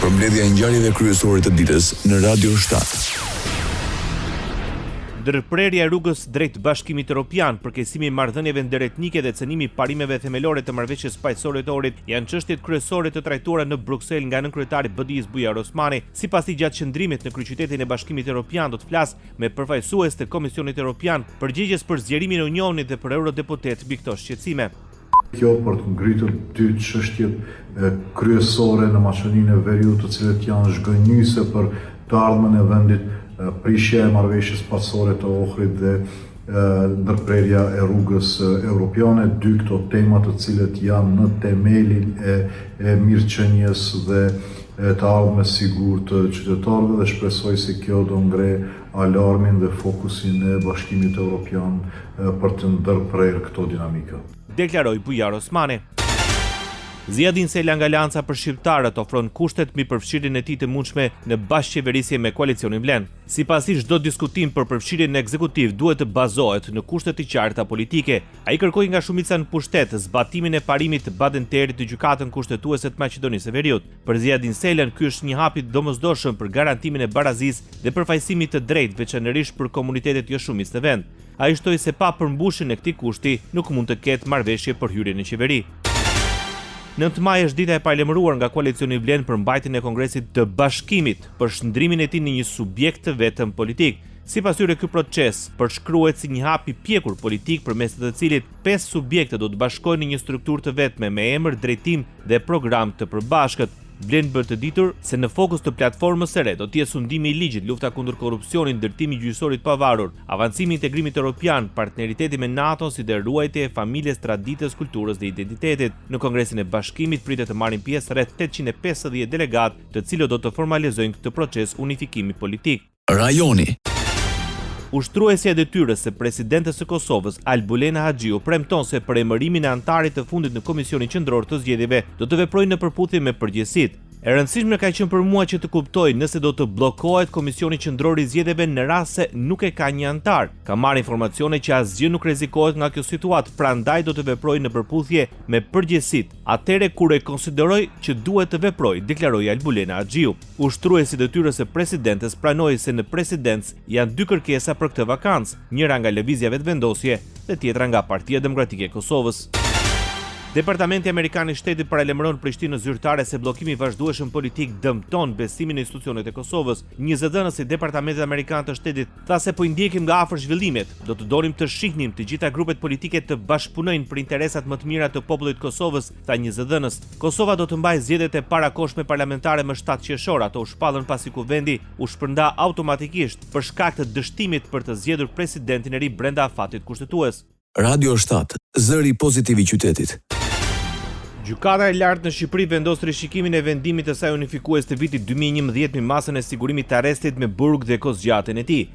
Përmbledhja e ngjarjeve kryesore të ditës në Radio 7. Ndërprerja e rrugës drejt Bashkimit Europian, përkeqësimi i marrëdhënieve ndëretnike dhe cenimi i parimeve themelore të Marrëveshjes Paqësore të Ohrit janë çështjet kryesore të trajtuara në Bruksel nga nënkryetari i BDI-së Bujar Osmani. Sipas tij gjatë qëndrimit në kryeqytetin e Bashkimit Europian do të flasë me përfaqësues të Komisionit Europian, përgjegjës për zgjerimin e Unionit dhe për eurodeputetë mbi këto shqetësime. Kjo për të ngritur dy çështjet kryesore në Maqedoninë e Veriut, të cilat janë zhgënjyese për të ardhmen e vendit, prishja e marrëveshjes paqësore të Ohrit dhe ndërprerja e rrugës europiane, dy këto tema të cilët janë në temelin e, e mirëqenies dhe e të ardhmes sigurt të qytetarëve dhe shpresoj se kjo do ngre alarmin dhe fokusin e Bashkimit Europian për të ndërprerë këto dinamika. Deklaroi Bujar Osmani. Ziadin Sela nga Aleanca për Shqiptarët ofron kushtet mbi përfshirjen e tij të mundshme në bashkëqeverisje me koalicionin Vlen. Sipas tij, çdo diskutim për përfshirjen në ekzekutiv duhet të bazohet në kushte të qarta politike. Ai kërkoi nga shumica në pushtet zbatimin e parimit të Badenterit në Gjykatën Kushtetuese të Maqedonisë së Veriut. Për Ziadin Selën, ky është një hap i domosdoshëm për garantimin e barazisë dhe përfaqësimit të drejtë, veçanërisht për komunitetet joshumicë në vend. Ai shtoi se pa përmbushjen e këtij kushti nuk mund të ketë marrëveshje për hyrje në qeveri. 9 maji është dita e paralajmëruar nga koalicioni Vlen për mbajtjen e Kongresit të Bashkimit, për shndërrimin e tij në një subjekt të vetëm politik. Sipas tyre ky proces përshkruhet si një hap i pjekur politik përmes të cilit pesë subjekte do të bashkohen në një strukturë të vetme me emër, drejtim dhe program të përbashkët. Vlen bën të ditur se në fokus të platformës së re do të jetë sundimi i ligjit, lufta kundër korrupsionit, ndërtimi i gjyqësorit të pavarur, avancimi i integrimit europian, partneriteti me NATO-n si dhe ruajtja e familjes, traditës, kulturës dhe identitetit. Në Kongresin e Bashkimit pritet të marrin pjesë rreth 850 delegatë, të cilët do të formalizojnë këtë proces unifikimi politik. Rajoni. Ushtruesja e detyrës së presidentes së Kosovës, Albulena Haxhiu premton se për emërimin e anëtarit të fundit në Komisionin Qendror të Zgjedhjeve do të veprojë në përputhje me përgjegjësitë. E rëndësishme ka qenë për mua që të kuptoj nëse do të bllokohet Komisioni Qendror i Zgjedhjeve në rast se nuk e ka një anëtar. Kam marrë informacione që asgjë nuk rrezikohet nga kjo situatë, prandaj do të veproj në përputhje me përgjegjësitë, atëherë kur e konsideroj që duhet të veproj, deklaroi Albulena Haxhiu. Ushtruesi i detyrës së presidentes pranoi se në presidencë janë dy kërkesa për këtë vakancë, njëra nga Lëvizja Vetëvendosje dhe tjetra nga Partia Demokratike e Kosovës. Departamenti Amerikan i Shtetit paralajmëron Prishtinën zyrtare se bllokimi i vazhdueshëm politik dëmton besimin në institucionet e Kosovës. Një zëdhënës i Departamentit Amerikan të Shtetit tha se po i ndjekim nga afër zhvillimet, do të donim të shihnim të gjitha grupet politike të bashkëpunojnë për interesat më të mira të popullit të Kosovës, tha një zëdhënës. Kosova do të mbajë zgjedhjet e parakohshme parlamentare më 7 qershor, ato u shpallën pasi Kuvendi u shpërnda automatikisht për shkak të dështimit për të zgjedhur presidentin e ri brenda afatit kushtetues. Radio 7, zëri pozitiv i qytetit. Gjykata e Lartë në Shqipëri vendos rishikimin e vendimit të saj unifikues të vitit 2011 mbi masën e sigurimit të arrestit me burg dhe kohëzgjatjen e tij.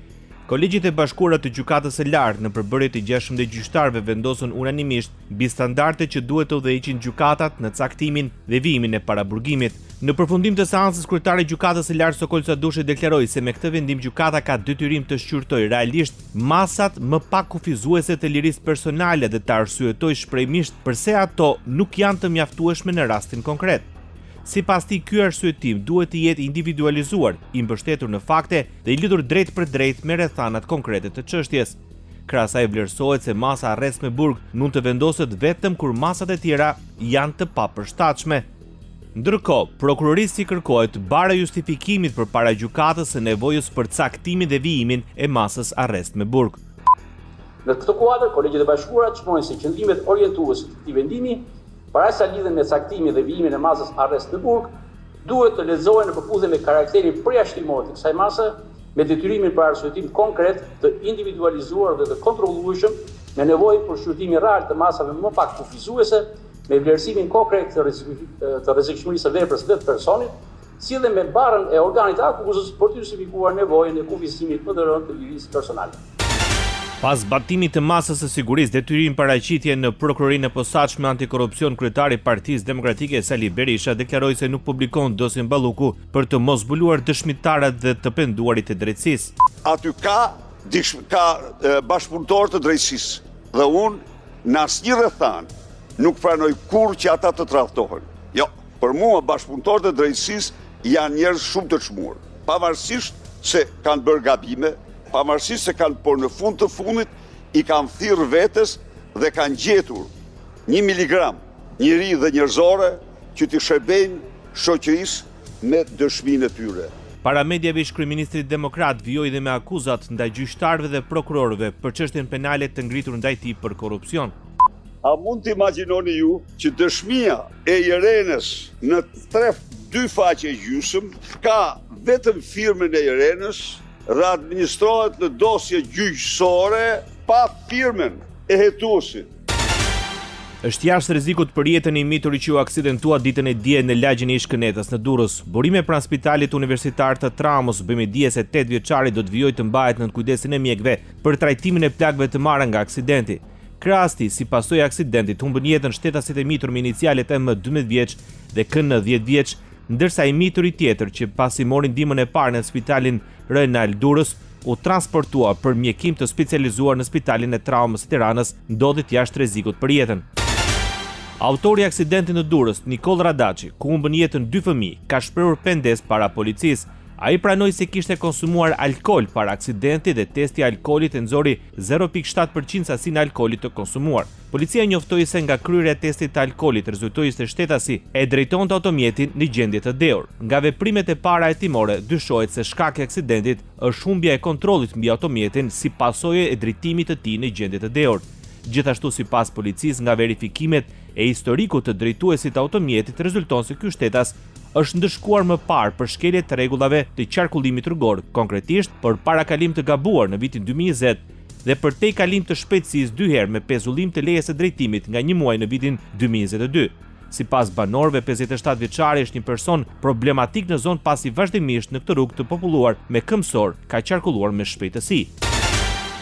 Kolegjet e Bashkuara të Gjykatës së Lartë në përbërje të 16 gjyqtarëve vendosën unanimisht mbi standardet që duhet të udhëheqin gjykatat në caktimin dhe vijimin e paraburgimit. Në përfundim të seancës, kryetari i Gjykatës së Lartë Sokol Sadushi deklaroi se me këtë vendim gjykata ka detyrim të shqyrtojë realisht masat më pak kufizuese të lirisë personale dhe të arsyetojë shprehimisht përse ato nuk janë të mjaftueshme në rastin konkret. Sipas tij, ky arsyetim duhet të jetë individualizuar, i mbështetur në fakte dhe i lidhur drejtpërdrejt me rrethanat konkrete të çështjes. Krahas saj vlerësohet se masa arrest me burg mund të vendoset vetëm kur masat e tjera janë të papërshtatshme. Ndërkohë, prokurorisë i kërkohet barra e justifikimit përpara gjykatës së nevojës për caktimin dhe vijimin e masës arrest me burg. Në këtë kuadër, Kolegjet e Bashkuara çmojnë se qëndrimet orientuese të këtij vendimi, për aq sa lidhen me caktimin dhe vijimin e masës arrest me burg, duhet të lexohen në përputhje me karakterin përjashtimor të kësaj mase, me detyrimin për arsyetim konkret, të individualizuar dhe të kontrollueshëm, me nevojën për shqyrtimin real të masave më pak kufizuese, me vlerësimin konkret të rrezikshmërisë së veprës dhe të personit, si dhe me barrën e organit të akuzës për të justifikuar nevojën e kufizimit më të rëndë të lirisë personale. Pas zbatimit të masës së sigurisë detyrim paraqitje në Prokurorinë e Posaçme Antikorrupsion kryetari i Partisë Demokratike Sali Berisha deklaroi se nuk publikon dosjen Balluku për të mos zbuluar dëshmitarët dhe të penduarit e drejtësisë. Aty ka ka bashkëpunëtorë të drejtësisë dhe unë në asnjë rrethanë nuk pranoj kurrë që ata të tradhtohen. Jo, për mua bashkëpunëtorët e drejtësisë. Janë njerëz shumë të çmuar, pavarësisht se kanë bërë gabime, pavarësisht se kanë, por në fund të fundit i kanë thirrë vetes dhe kanë gjetur një miligram njeri dhe njerëzore që t'i shërbejnë shoqërisë me dëshminë e tyre. Para mediave ish-kryeministri demokrat vijoi dhe me akuzat ndaj gjyqtarëve dhe prokurorëve për çështjen penale të ngritur ndaj tij për korrupsion. A mund të imagjinoni ju që dëshmia e Irenës në tre dy faqe e gjysëm ka vetëm firmën e Irenës dhe administrohet në dosje gjyqësore pa firmën e hetuesit. Është jashtë rrezikut për jetën i mituri që u aksidentua ditën e dje në lagjen e ish-Kënetës në Durrës. Burime pranë Spitalit Universitar të Traumës bëjnë me dije se 8 vjeçari do të vijojë të mbahet nën kujdesin e mjekëve për trajtimin e plagëve të marra nga aksidenti. Krahas tij, si pasojë e aksidentit humbën jetën shtetasit e mitur me inicialet M 12 vjeç dhe KN 10 vjeç, ndërsa i mituri tjetër që pasi mori ndihmën e parë në spitalin Rajonal Durrës, u transportua për mjekim të specializuar në spitalin e Traumës së Tiranës, ndodhet jashtë rrezikut për jetën. Autori i aksidentit në Durrës, Nikoll Radaçi, ku humbën jetën dy fëmijë, ka shprehur pendesë para policisë. Ai pranoi se kishte konsumuar alkool para aksidentit dhe testi i alkoolit e nxori 0.7% sasinë e alkoolit të konsumuar. Policia njoftoi se nga kryerja e testit të alkoolit rezultoi se shtetasi e drejtonte automjetin në gjendje të dehur. Nga veprimet e para hetimore dyshohet se shkak i aksidentit është humbja e kontrollit mbi automjetin si pasojë e drejtimit të tij në gjendje të dehur. Gjithashtu sipas policisë nga verifikimet e historikut të drejtuesit të automjetit rezulton se ky shtetas është ndëshkuar më parë për shkelje të rregullave të qarkullimit rrugor, konkretisht për parakalim të gabuar në vitin 2020 dhe për tejkalim të shpejtësisë dy herë me pezullim të lejes së drejtimit nga një muaj në vitin 2022. Sipas banorëve, 57 vjeçari është një person problematik në zonë pasi vazhdimisht në këtë rrugë të populluar me këmbësorë ka qarkulluar me shpejtësi.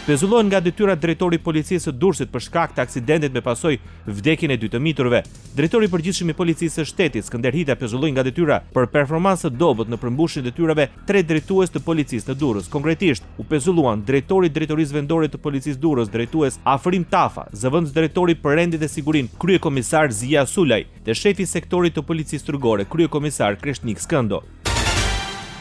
Pezullohen nga detyra drejtori i policisë së Durrësit për shkak të aksidentit me pasojë vdekjen e dy të miturve. Drejtori i Përgjithshëm i Policisë së Shtetit, Skënder Hita pezulloi nga detyra për performancë të dobët në përmbushjen e detyrave tre drejtues të policisë në Durrës. Konkretisht, u pezulluan drejtori i Drejtorisë Vendore të Policisë Durrës, drejtues Afrim Tafa, zëvendësdrejtori për Rendin dhe Sigurinë, kryekomisar Zija Sulaj dhe shefi i Sektorit të Policisë Rrugore, kryekomisar Kreshnik Skëndo.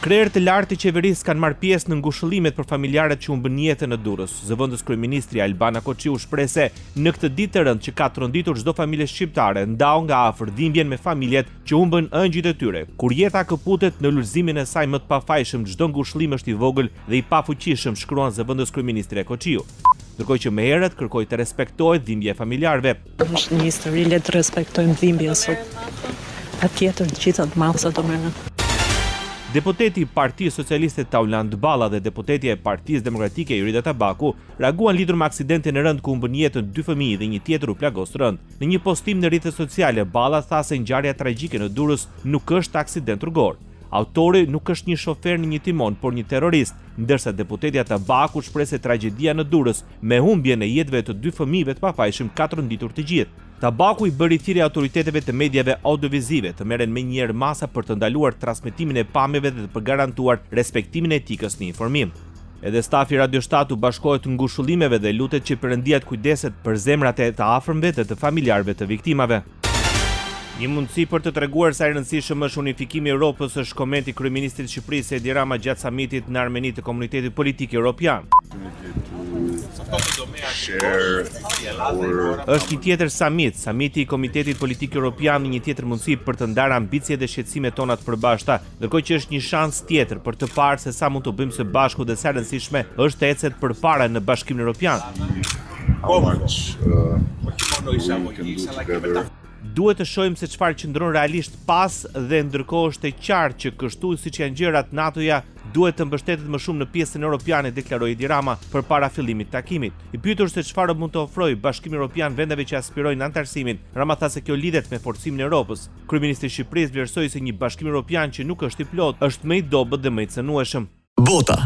Krerë të lartë të qeverisë kanë marrë pjesë në ngushëllimet për familjarët që humbën jetën në Durrës. Zëvendës kryeministri Albana Koçiu u shpreh se në këtë ditë të rëndë që ka tronditur çdo familje shqiptare, ndau nga afër dhimbjen me familjet që humbën ëngjëjt e tyre. Kur jeta këputet në lulëzimin e saj më të pafajshëm, çdo ngushëllim është i vogël dhe i pafuqishëm, shkruan zëvendës kryeministrja Koçiu. Ndërkohë që më herët kërkoi të respektohet dhimbja e familjarëve. Është një histori, le të respektojmë dhimbjen sot. Patjetër të gjitha masat do merren. Deputeti i Partisë Socialiste Taulant Balla dhe deputetja e Partisë Demokratike Jorida Tabaku reaguan lidhur me aksidentin e rëndë ku humbën jetën dy fëmijë dhe një tjetër u plagos rëndë. Në një postim në rrjetet sociale, Balla tha se ngjarja tragjike në Durrës nuk është aksident rrugor. Autori nuk është një shofer në një timon, por një terrorist, ndërsa deputetja Tabaku u shpreh se tragjedia në Durrës me humbjen e jetëve të dy fëmijëve të pafajshëm ka tronditur të gjithë. Tabaku i bëri thirrje autoriteteve të mediave audiovizive të merren menjëherë masa për të ndaluar transmetimin e pamjeve dhe për garantuar respektimin e etikës në informim. Edhe stafi i Radio 7 u bashkohet ngushëllimeve dhe lutet që Perëndia të kujdeset për zemrat e të afërmve dhe të familjarëve të viktimave. Një mundësi për të treguar sa i rëndësishëm është unifikimi i Europës është komenti i kryeministrit të Shqipërisë Edi Rama gjatë samitit në Armeni të Komunitetit Politik Europian. Është një tjetër samit, samiti i Komitetit Politik Europian një tjetër mundësi për të ndarë ambiciet dhe shqetësimet tona të përbashkëta, ndërkohë që është një shans tjetër për të parë se sa mund të bëjmë së bashku dhe sa e rëndësishme është të ecet përpara në Bashkimin Europian. Duhet të shohim se çfarë qëndron realisht pas dhe ndërkohë është e qartë që kështu siç janë gjërat NATO-ja duhet të mbështetet më shumë në pjesën europiane, deklaroi Edi Rama përpara fillimit të takimit. I pyetur se çfarë mund të ofrojë Bashkimi Europian vendeve që aspirojnë anëtarësimin, Rama tha se kjo lidhet me forcimin e Europës. Kryeministri i Shqipërisë vlerësoi se një Bashkim Europian që nuk është i plotë është më i dobët dhe më i cenueshëm. Bota.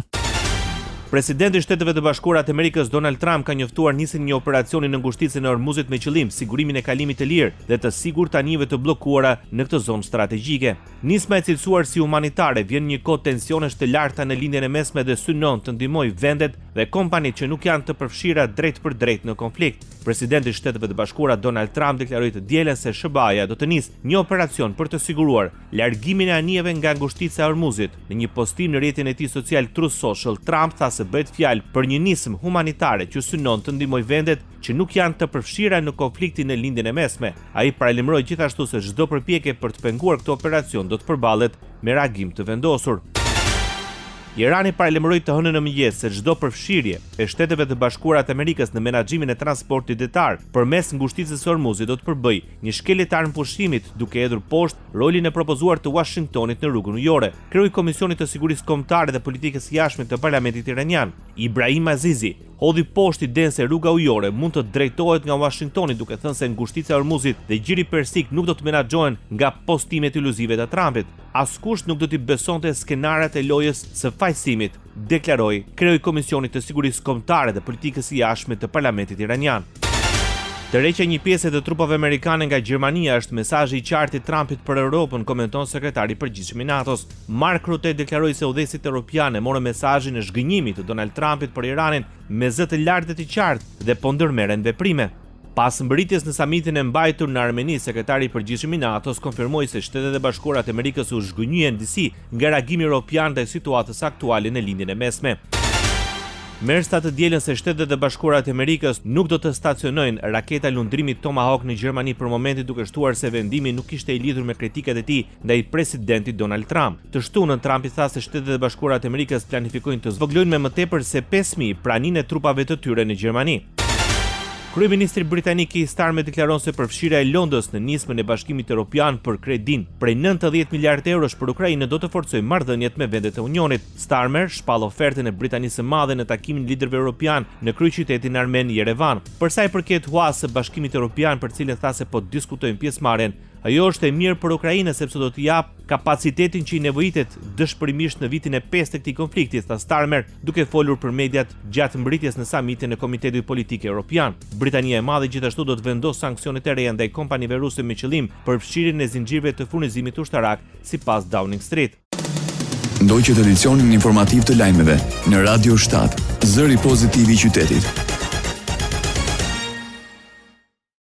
Presidenti i Shteteve të Bashkuara të Amerikës Donald Trump ka njoftuar nisjen e një operacioni në ngushticën e Hormuzit me qëllim sigurimin e kalimit të lirë dhe të sigurt të anijeve të bllokuara në këtë zonë strategjike. Nisma e cilësuar si humanitare vjen në një kohë tensionesh të larta në Lindjen e Mesme dhe synon të ndihmojë vendet dhe kompanitë që nuk janë të përfshira drejtpërdrejt në konflikt. Presidenti i Shteteve të Bashkuara Donald Trump deklaroi të dielën se SHBA-ja do të nisë një operacion për të siguruar largimin e anijeve nga ngushtica e Hormuzit. Në një postim në rrjetin e tij social Truth Social, Trump tha se bëhet fjalë për një nismë humanitare që synon të ndihmojë vendet që nuk janë të përfshira në konfliktin në Lindjen e Mesme. Ai paralajmëroi gjithashtu se çdo përpjekje për të penguar këtë operacion do të përballet me reagim të vendosur. Irani paralajmëroi të hënën në mëngjes se çdo përfshirje e Shteteve të Bashkuara të Amerikës në menaxhimin e transportit detar përmes ngushticës së Hormuzit do të përbëjë një shkelje të armëpushimit, duke hedhur poshtë rolin e propozuar të Uashingtonit në rrugën ujore. Kreu i Komisionit të Sigurisë Kombëtare dhe Politikës së Jashtme të Parlamentit iranian, Ibrahim Azizi, hodhi poshtë idenë se rruga ujore mund të drejtohet nga Uashingtoni, duke thënë se ngushtica e Hormuzit dhe Gjiri Persik nuk do të menaxhohen nga postimet iluzive të Trumpit. Askush nuk do t'i besonte skenarët e lojës së fajësimit, deklaroi kreu i Komisionit të Sigurisë Kombëtare dhe Politikës së Jashtme të Parlamentit iranian. Tërheqja e një pjese të trupave amerikane nga Gjermania është mesazhi i qartë i Trumpit për Europën, komenton sekretari i përgjithshëm i NATO-s. Mark Rutte deklaroi se udhëheqësit europianë e morën mesazhin e zhgënjimit të Donald Trumpit për Iranin me zë të lartë dhe të qartë dhe po ndërmerren veprime. Pas mbërritjes në samitin e mbajtur në Armeni, sekretari i përgjithshëm i NATO-s konfirmoi se Shtetet e Bashkuara të Amerikës u zhgënjyen disi nga reagimi europian ndaj situatës aktuale në Lindjen e Mesme. Merz tha të dielën se Shtetet e Bashkuara të Amerikës nuk do të stacionojnë raketa lundrimi Tomahawk në Gjermani për momentin duke shtuar se vendimi nuk ishte i lidhur me kritikat e tij ndaj presidentit Donald Trump. Të shtunën, Trumpi tha se Shtetet e Bashkuara të Amerikës planifikojnë të zvogëlojnë me më tepër se 5.000 praninë e trupave të tyre në Gjermani. Kryeministri britanik Keir Starmer deklaron se përfshirja e Londrës në nismën e Bashkimit Europian për kredinë prej 90 miliardë eurosh për Ukrainën do të forcojë marrëdhëniet me vendet e Unionit. Starmer shpall ofertën e Britanisë së Madhe në takimin e liderëve europianë në kryeqytetin armen Jerevan. Për sa i përket huasë së Bashkimit Europian për të cilën tha se po diskutojnë pjesëmarrjen, Ajo është e mirë për Ukrainën sepse do t'i japë kapacitetin që i nevojitet dëshpërimisht në vitin e pestë të këtij konflikti, tha Starmer, duke folur për mediat gjatë mbërritjes në samitin e Komitetit Politik Europian. Britania e Madhe gjithashtu do të vendosë sanksione të reja ndaj kompanive ruse me qëllim përfshirjen e zinxhirëve të furnizimit ushtarak, sipas Downing Street. Ndoqët edicionin informativ të lajmeve në Radio 7, zëri pozitiv i qytetit.